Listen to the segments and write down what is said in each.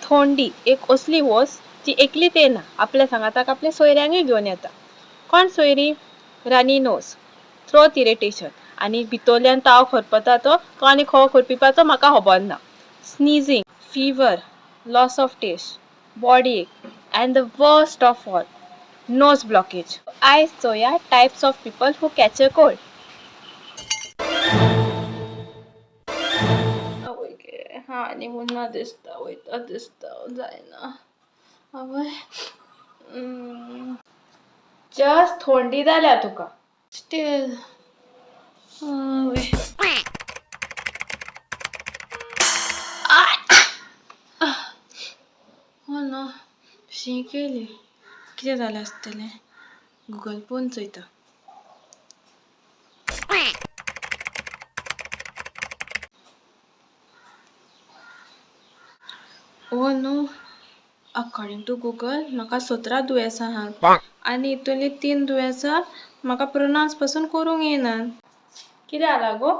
थोंडी एक असली वस्त जी एकलीच येना, आपल्या सांगाताक आपल्या सोयऱ्यांकूय घेवन येता. कोण सोयरी? रनी नोज, थ्रोट इरिटेशन आनी भितरल्यान ताव खरपता तो तो आनी खो खरपिपाचो म्हाका खबर ना. Sneezing, fever, loss of taste, body ache and the worst of all nose blockage. आयज चोया types of people who catch a cold. आवय गे, हा आनी मुन्ना दिसता वयता दिसता जायना. आवय, जस्ट थंडी जाल्या तुका. स्टील आवय. हो नो, शी केली. कितें जालें आसतलें? गुगल पळोवन चोयता. Oh no, according to Google म्हाका 17 दुयेंसां आहात आनी हितूंतलीं 3 दुयेंसां म्हाका प्रोनावन्स पासून करूंक येनात. कितें जालां गो?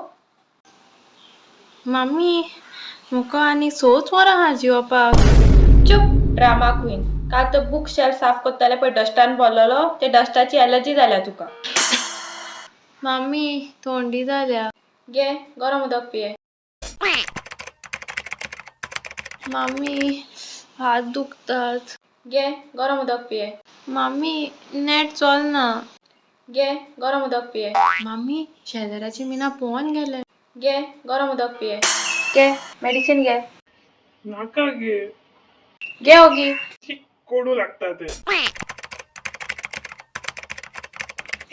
मामी, म्हाका आनी 6 वरां आहा जिवपाक. चूप, ड्रामा क्वीन. काल तो बूक शेल्फ साफ करताले पळय डस्टान भरलेलो, ते डस्टाची एलर्जी जाल्या तुका. मामी, थंडी जाल्या. घे गरम उदक पिये. मामी, हात दुखतात. घे गरम उदक पिये. मामी, नेट चलना. घे गरम उदक पिये. मामी, शेजाऱ्याची मिना पळोवन गेले. घे गरम उदक पिये. घे मेडिसीन घे. नाका गे. घे ओगी. कोडू लागता ते.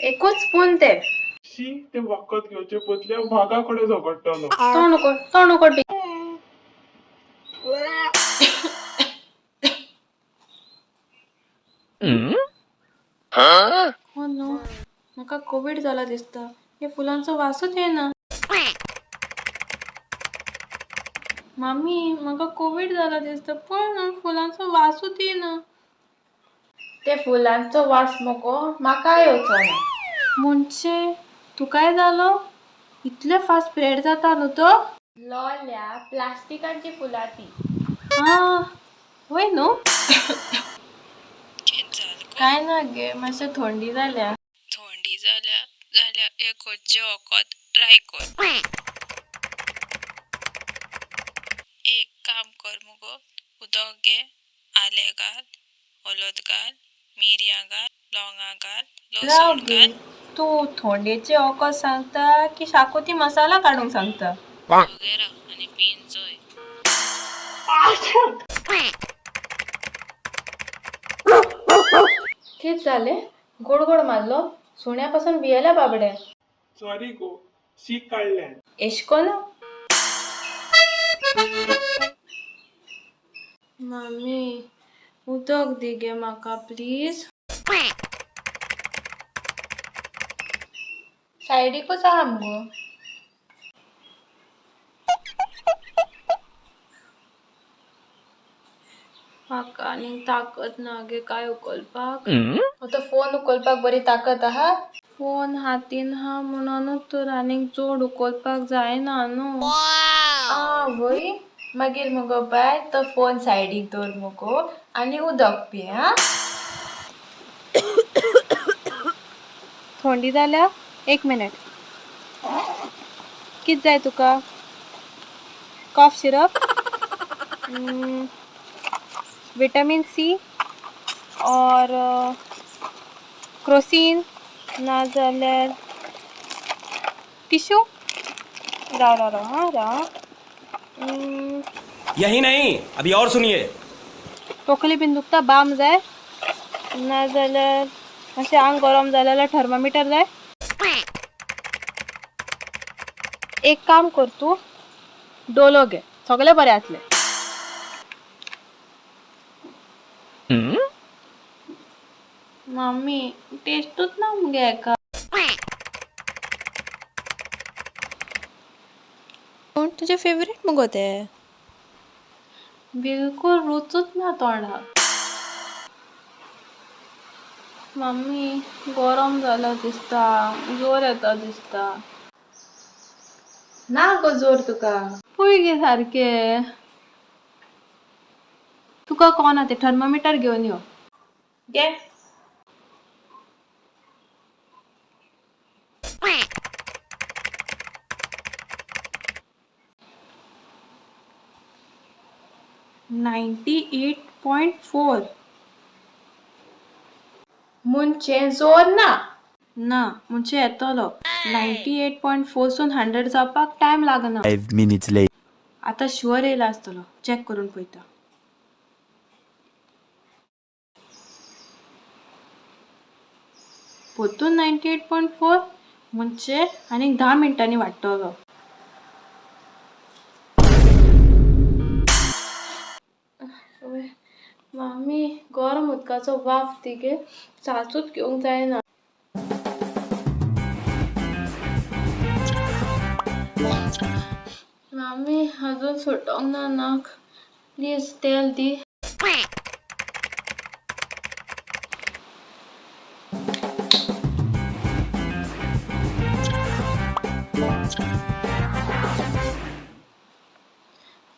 एकूच स्पून ते. शी, ते वखद घेवचे बदले वागा कडेन झगडटलो. तोंड उकड, तोंड उकड. हो न्हू, म्हाका कोवीड जाला दिसता. हे फुलांचो वासूच येना. मामी, म्हाका कोवीड जाला दिसता. पळय न्हू, फुलांचो वासूच येना. ते फुलांचो वास मगो म्हाका येवचो ना. म्हणजे तुकाय जालो? इतले फास्ट स्प्रेड जाता न्हू तो? लोल्या, प्लास्टिकांची फुलां ती. आं, वय न्हू. काय ना गे, मातशें थंडी जाल्या. थंडी जाल्या जाल्यार हें खंयचें वखद ट्राय कर. एक काम कर मुगो, उदक घे, आलें घाल, हळद घाल, मिरयां घाल, लवंगां घाल, राव लसूण गे, घाल. तूं थंडेचें वखद सांगता की शाकोती मसाला काडूंक सांगता? वगैरे आनी पीन चोय. कितें जालें? गोड गोड मारलो? सुण्या पासून भियेल्या बाबडें. सॉरी गो, शी काडल्यान. एश कोन्न? मामी, उदक दी गे म्हाका प्लीज. सायडीकूच आहा मुगो. म्हाका आनीक ताकत ना गे काय उखलपाक. आतां फोन उखलपाक बरी ताकत आहा? फोन हातीन आहा म्हणूनच तर आनीक चड उखलपाक जायना न्हू. आवय, मागीर मुगो बाय तो फोन सायडीक दवर मुगो आनी उदक पिये. आं, थंडी जाल्या? एक मिनट. कितें जाय तुका? Cough syrup, vitamin C और क्रोसीन, ना जाल्यार टिश्यू. राव राव राव, हां राव. यही नहीं, अभी और सुनिए. तकली बीन दुखता? बाम जाय? ना जाल्यार मातशें आंग गरम जालें जाल्यार थर्मामिटर जाय? एक काम कर, तूं डोलो घे, सगळें बरें जातलें. मामी, टेस्टूच ना मुगे हेका. पूण तुजें फेवरेट मुगो तें. बिलकूल रुचूच ना तोंडाक. मामी, गरम जाला दिसता, जोर येता दिसता. ना गो जोर तुका. पळय गे सारकें. तुका कोणा तें थर्मामिटर घेवन यो. घे. 98.4. मुनचें जोर ना ना मुनचें येतलो. 98.4 सून 100 जावपाक टायम लागना. 5 minutes later. आतां शुअर येयला आसतलो. चॅक करून पळयता. परतून 98.4. म्हणजे आनीक 10 मिनटांनी वाडटलो. मामी, गरम उदकाचो वाफ दी गे, सासूच घेवंक जायना. मामी, अजून सुटोंक ना नाक, प्लीज तेल दी.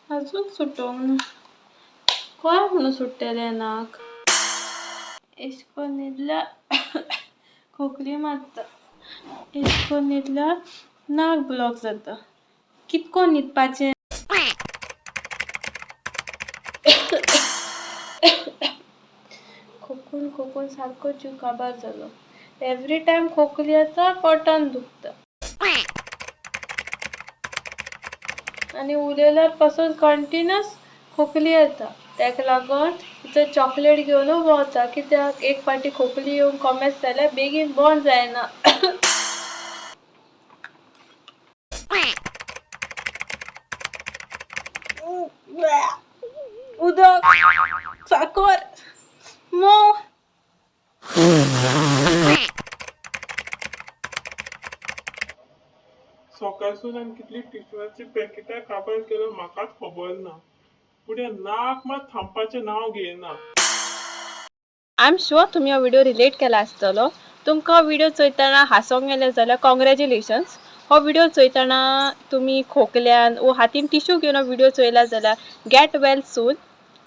अजून सुटोंक ना. कोण म्हणून सुट्टलें नाक? एश कोन्न न्हिदल्यार खोकली मारता, एश कोन्न न्हिदल्यार नाक ब्लॉक जाता. कितको न्हिदपाचें? खोकून खोकून सारको जीव काबार जालो. एवरी टायम खोकली येता, पोटान दुखता आनी उलयल्यार पासून कंटिन्यूस खोकली येता. ताका लागून इतलो चॉकलेट घेवन भोंवता, कित्याक एक फावटी खोकली येवन कोमेस जाल्यार बेगीन बंद जायना. उदक, साकर, म्होंव. सकाळसून हांवें कितलीं टिश्यूची पॅकेटां काबार केलो म्हाकाच खबर ना. पूण हें नाक मात थांबपाचें नांव घेयना. I am sure तुमी हो व्हिडियो रिलेट केला आसतलो. तुमकां व्हिडियो चोयतना हांसोंक येयलें जाल्यार कॉंग्रेच्युलेशन्स. हो व्हिडियो चोयतना तुमी खोकल्यान वो हातीन टिश्यू घेवन हो व्हिडियो चोयला जाल्यार गेट वेल सून.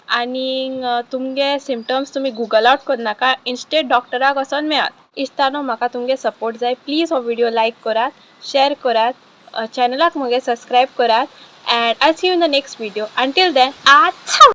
आनी तुमगे सिमटम्स तुमी गुगल आवट करनाका, इन्स्टेड डॉक्टराक वचोन मेळात. इश्टानो, म्हाका तुमगे सपोर्ट जाय. प्लीज हो व्हिडियो लायक करात, शेअर करात, चॅनलाक म्हगे सबस्क्रायब करात, and I see you in the next video. Until then, आच्छा.